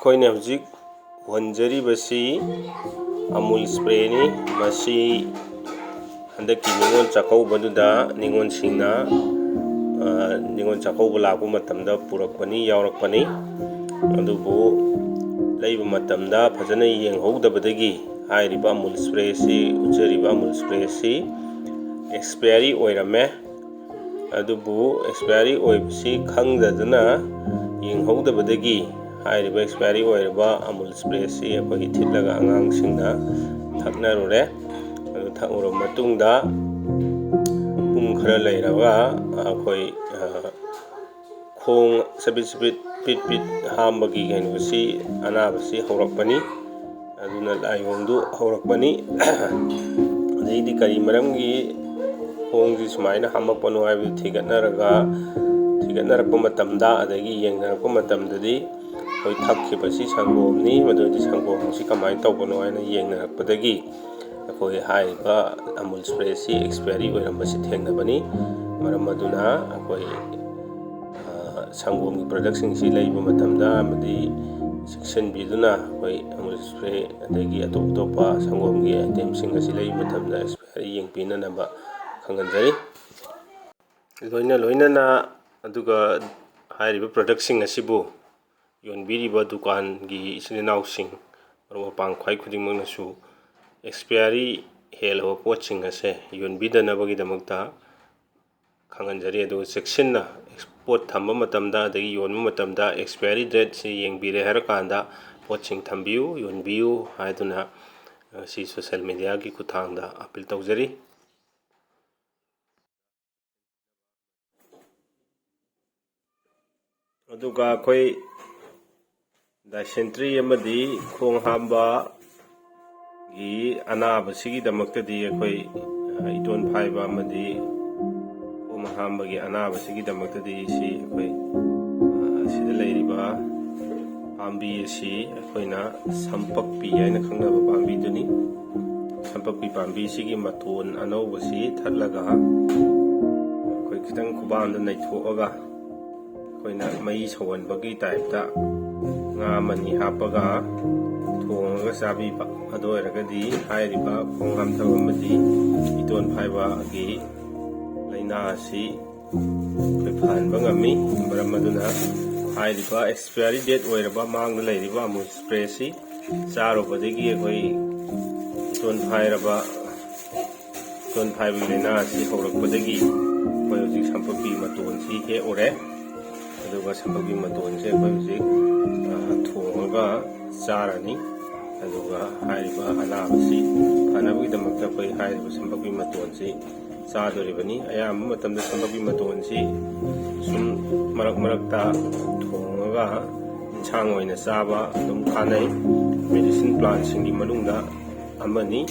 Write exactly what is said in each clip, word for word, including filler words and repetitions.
ꯑꯩꯈꯣꯏꯅ ꯍꯧꯖꯤꯛ ꯎꯍꯟꯖꯔꯤꯕꯁꯤ ꯑꯃꯨꯜ ꯏꯁꯄ꯭ꯔꯦꯅꯤ꯫ ꯃꯁꯤ ꯍꯟꯗꯛꯀꯤ ꯅꯤꯉꯣꯜ ꯆꯥꯛꯀꯧꯕꯗꯨꯗ ꯅꯤꯉꯣꯜꯁꯤꯡꯅ, ꯑ, ꯅꯤꯉꯣꯜ ꯆꯥꯛꯀꯧꯕ ꯂꯥꯛꯄ ꯃꯇꯝꯗ ꯄꯨꯔꯛꯄꯅꯤ, ꯌꯥꯎꯔꯛꯄꯅꯤ꯫ ꯑꯗꯨꯕꯨ ꯂꯩꯕ ꯃꯇꯝꯗ ꯐꯖꯅ ꯌꯦꯡꯍꯧꯗꯕꯗꯒꯤ ꯍꯥꯏꯔꯤꯕ ꯑꯃꯨꯜ ꯏꯁꯄ꯭ꯔꯦꯁꯤ, ꯎꯠꯆꯔꯤꯕ ꯑꯃꯨꯜ ꯏꯁꯄ꯭ꯔꯦꯁꯤ ꯑꯦꯛꯁꯄꯤꯌꯥꯔꯤ ꯑꯣꯏꯔꯝꯃꯦ꯫ ꯑꯗꯨꯕꯨ ꯑꯦꯛꯁꯄꯤꯌꯥꯔꯤ ꯑꯣꯏꯕꯁꯤ ꯈꯪꯗꯗꯅ ꯌꯦꯡꯍꯧꯗꯕꯗꯒꯤ ꯍꯥꯏꯔꯤꯕ ꯑꯦꯛꯁꯄꯤꯌꯥꯔꯤ ꯑꯣꯏꯔꯕ ꯑꯃꯨꯜ ꯏꯁꯄ꯭ꯔꯦꯁꯤ ꯑꯩꯈꯣꯏꯒꯤ ꯊꯤꯠꯂꯒ ꯑꯉꯥꯡꯁꯤꯡꯅ ꯊꯛꯅꯔꯨꯔꯦ꯫ ꯑꯗꯨ ꯊꯛꯎꯔꯕ ꯃꯇꯨꯡꯗ ꯄꯨꯡ ꯈꯔ ꯂꯩꯔꯒ ꯑꯩꯈꯣꯏ, ꯑ, ꯈꯣꯡ ꯆꯕꯤꯠ ꯆꯕꯤꯠ ꯄꯤꯠ ꯄꯤꯠ ꯍꯥꯝꯕꯒꯤ ꯀꯩꯅꯣꯁꯤ, ꯑꯅꯥꯕꯁꯤ ꯍꯧꯔꯛꯄꯅꯤ꯫ ꯑꯗꯨꯅ ꯂꯥꯏꯑꯣꯡꯗꯨ ꯍꯧꯔꯛꯄꯅꯤ꯫ ꯑꯗꯩꯗꯤ ꯀꯔꯤ ꯃꯔꯝꯒꯤ ꯈꯣꯡꯁꯤ ꯁꯨꯃꯥꯏꯅ ꯍꯥꯝꯃꯛꯄꯅꯣ ꯍꯥꯏꯕꯗꯨ ꯊꯤꯒꯠꯅꯔꯒ, ꯊꯤꯒꯠꯅꯔꯛꯄ ꯃꯇꯝꯗ, ꯑꯗꯒꯤ ꯌꯦꯡꯅꯔꯛꯄ ꯃꯇꯝꯗꯗꯤ ꯑꯩꯈꯣꯏ ꯊꯛꯈꯤꯕꯁꯤ ꯁꯪꯒꯣꯝꯅꯤ, ꯃꯗꯨꯗꯤ ꯁꯪꯒꯣꯝꯁꯤ ꯀꯃꯥꯏꯅ ꯇꯧꯕꯅꯣ ꯍꯥꯏꯅ ꯌꯦꯡꯅꯔꯛꯄꯗꯒꯤ ꯑꯩꯈꯣꯏ ꯍꯥꯏꯔꯤꯕ ꯑꯃꯨꯜ ꯏꯁꯄ꯭ꯔꯦꯁꯤ ꯑꯦꯛꯁꯄꯤꯌꯥꯔꯤ ꯑꯣꯏꯔꯝꯕꯁꯤ ꯊꯦꯡꯅꯕꯅꯤ꯫ ꯃꯔꯝ ꯑꯗꯨꯅ ꯑꯩꯈꯣꯏ, ꯑ, ꯁꯪꯒꯣꯝꯒꯤ ꯄ꯭ꯔꯗꯛꯁꯤꯡꯁꯤ ꯂꯩꯕ ꯃꯇꯝꯗ ꯑꯃꯗꯤ ꯆꯦꯛꯁꯤꯟꯕꯤꯗꯨꯅ ꯑꯩꯈꯣꯏ ꯑꯃꯨꯜ ꯏꯁꯄ꯭ꯔꯦ ꯑꯗꯒꯤ ꯑꯇꯣꯞ ꯑꯇꯣꯞꯄ ꯁꯪꯒꯣꯝꯒꯤ ꯑꯥꯏꯇꯦꯝꯁꯤꯡ ꯑꯁꯤ ꯂꯩꯕ ꯃꯇꯝꯗ ꯑꯦꯛꯁꯄꯤꯌꯥꯔꯤ ꯌꯦꯡꯕꯤꯅꯅꯕ ꯈꯪꯍꯟꯖꯔꯤ꯫ ꯂꯣꯏꯅ ꯂꯣꯏꯅꯅ ꯑꯗꯨꯒ ꯍꯥꯏꯔꯤꯕ ꯄ꯭ꯔꯗꯛꯁꯤꯡ ꯑꯁꯤꯕꯨ ꯌꯣꯟꯕꯤꯔꯤꯕ ꯗꯨꯀꯥꯟꯒꯤ ꯏꯆꯤꯟ ꯏꯅꯥꯎꯁꯤꯡ, ꯃꯔꯨꯞ ꯃꯄꯥꯡ ꯈ꯭ꯋꯥꯏ ꯈꯨꯗꯤꯡꯃꯛꯅꯁꯨ ꯑꯦꯛꯁꯄꯤꯌꯥꯔꯤ ꯍꯦꯜꯂꯕ ꯄꯣꯠꯁꯤꯡ ꯑꯁꯦ ꯌꯣꯟꯕꯤꯗꯅꯕꯒꯤꯗꯃꯛꯇ ꯈꯪꯍꯟꯖꯔꯤ꯫ ꯑꯗꯨꯒ ꯆꯦꯛꯁꯤꯟꯅ ꯄꯣꯠ ꯊꯝꯕ ꯃꯇꯝꯗ ꯑꯗꯒꯤ ꯌꯣꯟꯕ ꯃꯇꯝꯗ ꯑꯦꯛꯁꯄꯤꯌꯥꯔꯤ ꯗꯦꯠꯁꯤ ꯌꯦꯡꯕꯤꯔꯦ ꯍꯥꯏꯔꯀꯥꯟꯗ ꯄꯣꯠꯁꯤꯡ ꯊꯝꯕꯤꯌꯨ, ꯌꯣꯟꯕꯤꯌꯨ ꯍꯥꯏꯗꯨꯅ, ꯑ, ꯁꯤ ꯁꯣꯁꯦꯜ ꯃꯦꯗꯤꯌꯥꯒꯤ ꯈꯨꯠꯊꯥꯡꯗ ꯑꯄꯤꯜ ꯇꯧꯖꯔꯤ꯫ ꯑꯗꯨꯒ ꯑꯩꯈꯣꯏ ꯗꯥꯏꯁꯦꯟꯇ꯭ꯔꯤ ꯑꯃꯗꯤ ꯈꯣꯡ ꯍꯥꯝꯕꯒꯤ ꯑꯅꯥꯕꯁꯤꯒꯤꯗꯃꯛꯇꯗꯤ ꯑꯩꯈꯣꯏ, ꯑ, ꯏꯇꯣꯟ ꯐꯥꯏꯕ ꯑꯃꯗꯤ ꯈꯣꯡ ꯍꯥꯝꯕꯒꯤ ꯑꯅꯥꯕꯁꯤꯒꯤꯗꯃꯛꯇꯗꯤ ꯁꯤ ꯑꯩꯈꯣꯏ, ꯑ, ꯁꯤꯗ ꯂꯩꯔꯤꯕ ꯄꯥꯝꯕꯤ ꯑꯁꯤ ꯑꯩꯈꯣꯏꯅ ꯁꯝꯄꯛꯄꯤ ꯍꯥꯏꯅ ꯈꯪꯅꯕ ꯄꯥꯝꯕꯤꯗꯨꯅꯤ꯫ ꯁꯝꯄꯛꯄꯤ ꯄꯥꯝꯕꯤꯁꯤꯒꯤ ꯃꯇꯣꯟ ꯑꯅꯧꯕꯁꯤ ꯊꯠꯂꯒ ꯑꯩꯈꯣꯏ ꯈꯤꯇꯪ ꯈꯨꯕꯥꯝꯗ ꯅꯩꯊꯣꯛꯑꯒ ꯑꯩꯈꯣꯏꯅ ꯃꯩ ꯁꯧꯍꯟꯕꯒꯤ ꯇꯥꯏꯞꯇ ꯉꯥ ꯑꯃꯅꯤ ꯍꯥꯞꯄꯒ ꯊꯣꯡꯉꯒ ꯆꯥꯕꯤꯕ꯫ ꯑꯗꯨ ꯑꯣꯏꯔꯒꯗꯤ ꯍꯥꯏꯔꯤꯕ ꯈꯣꯡ ꯍꯥꯝꯊꯕ ꯑꯃꯗꯤ ꯏꯇꯣꯟ ꯐꯥꯏꯕꯒꯤ ꯂꯥꯏꯅꯥ ꯑꯁꯤ ꯑꯩꯈꯣꯏ ꯐꯍꯟꯕ ꯉꯝꯃꯤ꯫ ꯃꯔꯝ ꯑꯗꯨꯅ ꯍꯥꯏꯔꯤꯕ ꯑꯦꯛꯁꯄꯤꯌꯥꯔꯤ ꯗꯦꯠ ꯑꯣꯏꯔꯕ ꯃꯥꯡꯗ ꯂꯩꯔꯤꯕ ꯑꯃꯨꯜ ꯁ꯭ꯄ꯭ꯔꯦꯁꯤ ꯆꯥꯔꯨꯕꯗꯒꯤ ꯑꯩꯈꯣꯏ ꯏꯇꯣꯟ ꯐꯥꯏꯔꯕ, ꯏꯇꯣꯟ ꯐꯥꯏꯕꯒꯤ ꯂꯥꯏꯅꯥ ꯑꯁꯤ ꯍꯧꯔꯛꯄꯗꯒꯤ ꯑꯩꯈꯣꯏ ꯍꯧꯖꯤꯛ ꯁꯝꯄꯛꯄꯤ ꯃꯇꯣꯟꯁꯤ ꯍꯦꯛꯎꯔꯦ꯫ ꯑꯗꯨꯒ ꯁꯝꯄꯛꯄꯤ ꯃꯇꯣꯟꯁꯦ ꯑꯩꯈꯣꯏ ꯍꯧꯖꯤꯛ, ꯑ, ꯊꯣꯡꯉꯒ ꯆꯥꯔꯅꯤ꯫ ꯑꯗꯨꯒ ꯍꯥꯏꯔꯤꯕ ꯑꯅꯥꯕꯁꯤ ꯐꯅꯕꯒꯤꯗꯃꯛꯇ ꯑꯩꯈꯣꯏ ꯍꯥꯏꯔꯤꯕ ꯁꯝꯄꯛꯄꯤ ꯃꯇꯣꯟꯁꯤ ꯆꯥꯗꯣꯔꯤꯕꯅꯤ꯫ ꯑꯌꯥꯝꯕ ꯃꯇꯝꯗ ꯁꯝꯄꯛꯄꯤ ꯃꯇꯣꯟꯁꯤ ꯁꯨꯝ ꯃꯔꯛ ꯃꯔꯛꯇ ꯊꯣꯡꯉꯒ ꯏꯟꯁꯥꯡ ꯑꯣꯏꯅ ꯆꯥꯕ ꯑꯗꯨꯝ ꯀꯥꯟꯅꯩ꯫ ꯃꯦꯗꯤꯁꯤꯟ ꯄ꯭ꯂꯥꯟꯁꯤꯡꯒꯤ ꯃꯅꯨꯡꯗ ꯑꯃꯅꯤ꯫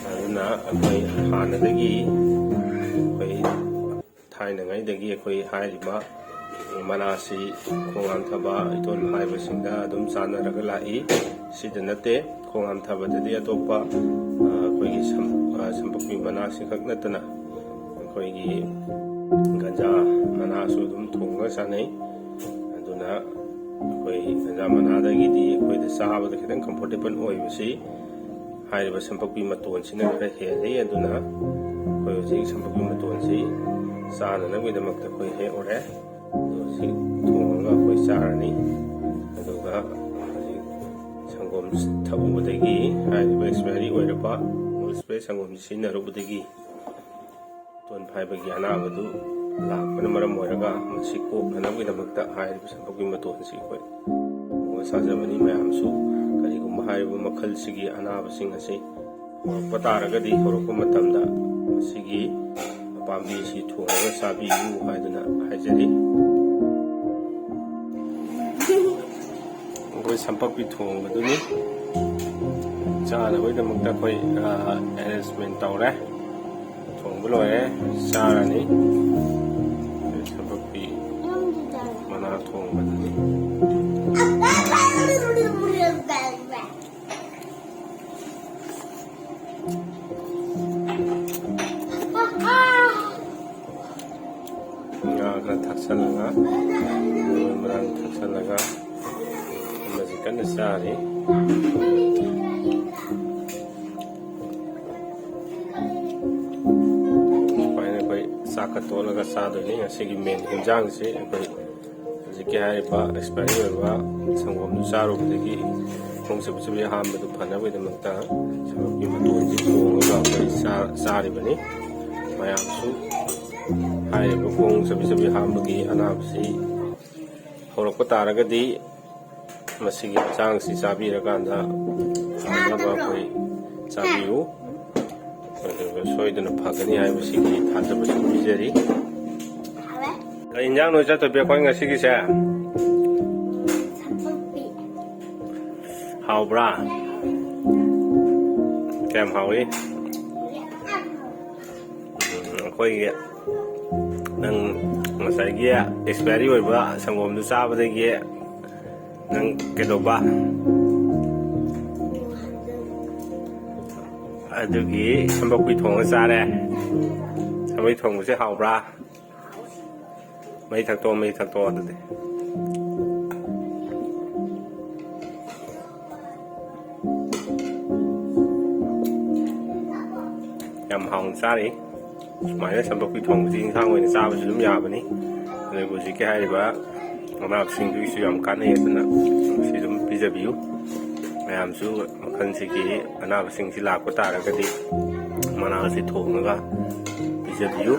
ꯑꯗꯨꯅ ꯑꯩꯈꯣꯏ ꯍꯥꯟꯅꯗꯒꯤ ꯑꯩꯈꯣꯏ ꯊꯥꯏꯅꯉꯩꯗꯒꯤ ꯑꯩꯈꯣꯏ ꯍꯥꯏꯔꯤꯕ ꯃꯅꯥꯁꯤ ꯈꯣꯡ ꯍꯥꯝꯊꯕ, ꯏꯇꯣꯟ ꯍꯥꯏꯕꯁꯤꯡꯗ ꯑꯗꯨꯝ ꯆꯥꯟꯅꯔꯒ ꯂꯥꯛꯏ꯫ ꯁꯤꯗ ꯅꯠꯇꯦ, ꯈꯣꯡ ꯍꯥꯝꯊꯕꯗꯗꯤ ꯑꯇꯣꯞꯄ, ꯑ, ꯑꯩꯈꯣꯏꯒꯤ ꯁꯝ-, ꯑ, ꯁꯝꯄꯛꯄꯤ ꯃꯅꯥꯁꯤꯈꯛ ꯅꯠꯇꯅ ꯑꯩꯈꯣꯏꯒꯤ ꯒꯟꯖꯥ ꯃꯅꯥꯁꯨ ꯑꯗꯨꯝ ꯊꯣꯡꯉꯒ ꯆꯥꯅꯩ꯫ ꯑꯗꯨꯅ ꯑꯩꯈꯣꯏ ꯒꯟꯖꯥ ꯃꯅꯥꯗꯒꯤꯗꯤ ꯑꯩꯈꯣꯏꯗ ꯆꯥꯕꯗ ꯈꯤꯇꯪ ꯀꯝꯐꯣꯔꯇꯦꯕꯜ ꯑꯣꯏꯕꯁꯤ ꯍꯥꯏꯔꯤꯕ ꯁꯝꯄꯛꯄꯤ ꯃꯇꯣꯟꯁꯤꯅ ꯈꯔ ꯍꯦꯜꯂꯤ꯫ ꯑꯗꯨꯅ ꯑꯩꯈꯣꯏ ꯍꯧꯖꯤꯛ ꯁꯝꯄꯛꯄꯤ ꯃꯇꯣꯟꯁꯤ ꯆꯥꯅꯅꯕꯒꯤꯗꯃꯛꯇ ꯑꯩꯈꯣꯏ ꯍꯦꯛꯎꯔꯦ꯫ ꯑꯗꯣ ꯁꯤ ꯊꯣꯡꯉꯒ ꯑꯩꯈꯣꯏ ꯆꯥꯔꯅꯤ꯫ ꯑꯗꯨꯒ ꯍꯧꯖꯤꯛ ꯁꯪꯒꯣꯝ ꯊꯛꯎꯕꯗꯒꯤ, ꯍꯥꯏꯔꯤꯕ ꯑꯦꯛꯁꯄꯥꯏꯔꯤ ꯑꯣꯏꯔꯕ ꯑꯃꯨꯜ ꯁ꯭ꯄ꯭ꯔꯦ ꯁꯪꯒꯣꯝ ꯁꯤꯖꯤꯟꯅꯔꯨꯕꯗꯒꯤ ꯏꯇꯣꯟ ꯐꯥꯏꯕꯒꯤ ꯑꯅꯥꯕꯗꯨ ꯂꯥꯛꯄꯅ ꯃꯔꯝ ꯑꯣꯏꯔꯒ ꯃꯁꯤ ꯀꯣꯛꯅꯅꯕꯒꯤꯗꯃꯛꯇ ꯍꯥꯏꯔꯤꯕ ꯁꯝꯄꯛꯄꯤ ꯃꯇꯣꯟꯁꯤ ꯑꯩꯈꯣꯏ ꯊꯣꯡꯉꯒ ꯆꯥꯖꯕꯅꯤ꯫ ꯃꯌꯥꯝꯁꯨ ꯀꯔꯤꯒꯨꯝꯕ ꯍꯥꯏꯔꯤꯕ ꯃꯈꯜꯁꯤꯒꯤ ꯑꯅꯥꯕꯁꯤꯡ ꯑꯁꯤ ꯍꯧꯔꯛꯄ ꯇꯥꯔꯒꯗꯤ, ꯍꯧꯔꯛꯄ ꯃꯇꯝꯗ ꯃꯁꯤꯒꯤ ꯄꯥꯝꯕꯤꯁꯤ ꯊꯣꯡꯉꯒ ꯆꯥꯕꯤꯌꯨ ꯍꯥꯏꯗꯨꯅ ꯍꯥꯏꯖꯔꯤ꯫ ꯑꯩꯈꯣꯏ ꯁꯝꯄꯛꯄꯤ ꯊꯣꯡꯕꯗꯨꯅꯤ꯫ ꯆꯥꯅꯕꯒꯤꯗꯃꯛꯇ ꯑꯩꯈꯣꯏ, ꯑ, ꯑꯦꯔꯦꯟꯖꯃꯦꯟ ꯇꯧꯔꯦ꯫ ꯊꯣꯡꯕ ꯂꯣꯏꯔꯦ, ꯆꯥꯔꯅꯤ꯫ ꯁꯝꯄꯛꯄꯤ ꯃꯅꯥ ꯊꯣꯡꯕꯗꯨꯅꯤ꯫ ꯉꯥ ꯈꯔ ꯊꯥꯛꯆꯜꯂꯒ, ꯃꯔꯣꯏ ꯃꯔꯥꯡ ꯊꯥꯛꯆꯜꯂꯒ, ꯐꯖꯅ ꯆꯥꯔꯤ꯫ ꯁꯨꯃꯥꯏꯅ ꯑꯩꯈꯣꯏ ꯆꯥꯛꯀ ꯇꯣꯠꯂꯒ ꯆꯥꯗꯣꯏꯅꯤ꯫ ꯉꯁꯤꯒꯤ ꯃꯦꯟ ꯍꯤꯟꯖꯥꯡꯁꯤ ꯑꯩꯈꯣꯏ ꯍꯧꯖꯤꯛꯀꯤ ꯍꯥꯏꯔꯤꯕ ꯑꯦꯛꯁꯄꯥꯏꯔꯤ ꯑꯣꯏꯕ ꯁꯪꯒꯣꯝꯗꯨ ꯆꯥꯔꯨꯕꯗꯒꯤ ꯈꯣꯡ ꯆꯕꯤꯠ ꯆꯕꯤꯠ ꯍꯥꯝꯕꯗꯨ ꯐꯅꯕꯒꯤꯗꯃꯛꯇ ꯁꯪꯒꯣꯝꯒꯤ ꯃꯇꯣꯟꯁꯤ ꯊꯣꯡꯉꯒ ꯑꯩꯈꯣꯏ ꯆꯥ-, ꯆꯥꯔꯤꯕꯅꯤ꯫ ꯃꯌꯥꯝꯁꯨ ꯍꯥꯏꯔꯤꯕ ꯈꯣꯡ ꯆꯕꯤꯠ ꯆꯕꯤꯠ ꯍꯥꯝꯕꯒꯤ ꯑꯅꯥꯕꯁꯤ ꯍꯧꯔꯛꯄ ꯇꯥꯔꯒꯗꯤ ꯃꯁꯤꯒꯤ ꯍꯛꯆꯥꯡꯁꯤ ꯆꯥꯕꯤꯔꯀꯥꯟꯗ ꯐꯅꯕ ꯑꯩꯈꯣꯏ ꯆꯥꯕꯤꯌꯨ꯫ ꯑꯗꯨꯒ ꯁꯣꯏꯗꯅ ꯐꯒꯅꯤ ꯍꯥꯏꯕꯁꯤꯒꯤ ꯊꯥꯖꯕꯁꯨ ꯄꯤꯖꯔꯤ꯫ ꯀꯔꯤ ꯏꯟꯖꯥꯡꯅꯣ ꯆꯠꯇꯣꯏꯕꯤ ꯑꯩꯈꯣꯏ ꯉꯁꯤꯒꯤꯁꯦ? ꯍꯥꯎꯕ꯭ꯔꯥ? ꯀꯌꯥꯝ ꯍꯥꯎꯏ? ꯎꯝ, ꯑꯩꯈꯣꯏꯒꯤ ꯅꯪ ꯉꯁꯥꯏꯒꯤ ꯑꯦꯛꯁꯄꯥꯏꯔꯤ ꯑꯣꯏꯕ ꯁꯪꯒꯣꯝꯗꯨ ꯆꯥꯕꯗꯒꯤ ꯅꯪ ꯀꯩꯗꯧꯕ? ꯑꯗꯨꯒꯤ ꯁꯝꯕꯛꯄꯤ ꯊꯣꯡꯉ ꯆꯥꯔꯦ꯫ ꯁꯝꯕꯛꯄꯤ ꯊꯣꯡꯕꯁꯦ ꯍꯥꯎꯕ꯭ꯔꯥ? ꯃꯩ ꯊꯛꯇꯣꯛꯑꯣ, ꯃꯩ ꯊꯛꯇꯣꯛꯑꯣ ꯑꯗꯨꯗꯤ꯫ ꯌꯥꯝ ꯍꯥꯎꯅ ꯆꯥꯔꯤ꯫ ꯁꯨꯃꯥꯏꯅ ꯁꯝꯕꯛꯄꯤ ꯊꯣꯡꯕꯁꯤ ꯏꯟꯁꯥꯡ ꯑꯣꯏꯅ ꯆꯥꯕꯁꯨ ꯑꯗꯨꯝ ꯌꯥꯕꯅꯤ꯫ ꯑꯗꯨꯒ ꯍꯧꯖꯤꯛꯀꯤ ꯍꯥꯏꯔꯤꯕ ꯑꯅꯥꯕꯁꯤꯡꯗꯨꯒꯤꯁꯨ ꯌꯥꯝ ꯀꯥꯟꯅꯩ꯫ ꯑꯗꯨꯅ ꯁꯤ ꯑꯗꯨꯝ ꯄꯤꯖꯕꯤꯌꯨ꯫ ꯃꯌꯥꯝꯁꯨ ꯃꯈꯜꯁꯤꯒꯤ ꯑꯅꯥꯕꯁꯤꯡꯁꯤ ꯂꯥꯛꯄ ꯇꯥꯔꯒꯗꯤ ꯃꯅꯥ ꯑꯁꯤ ꯊꯣꯡꯉꯒ ꯄꯤꯖꯕꯤꯌꯨ꯫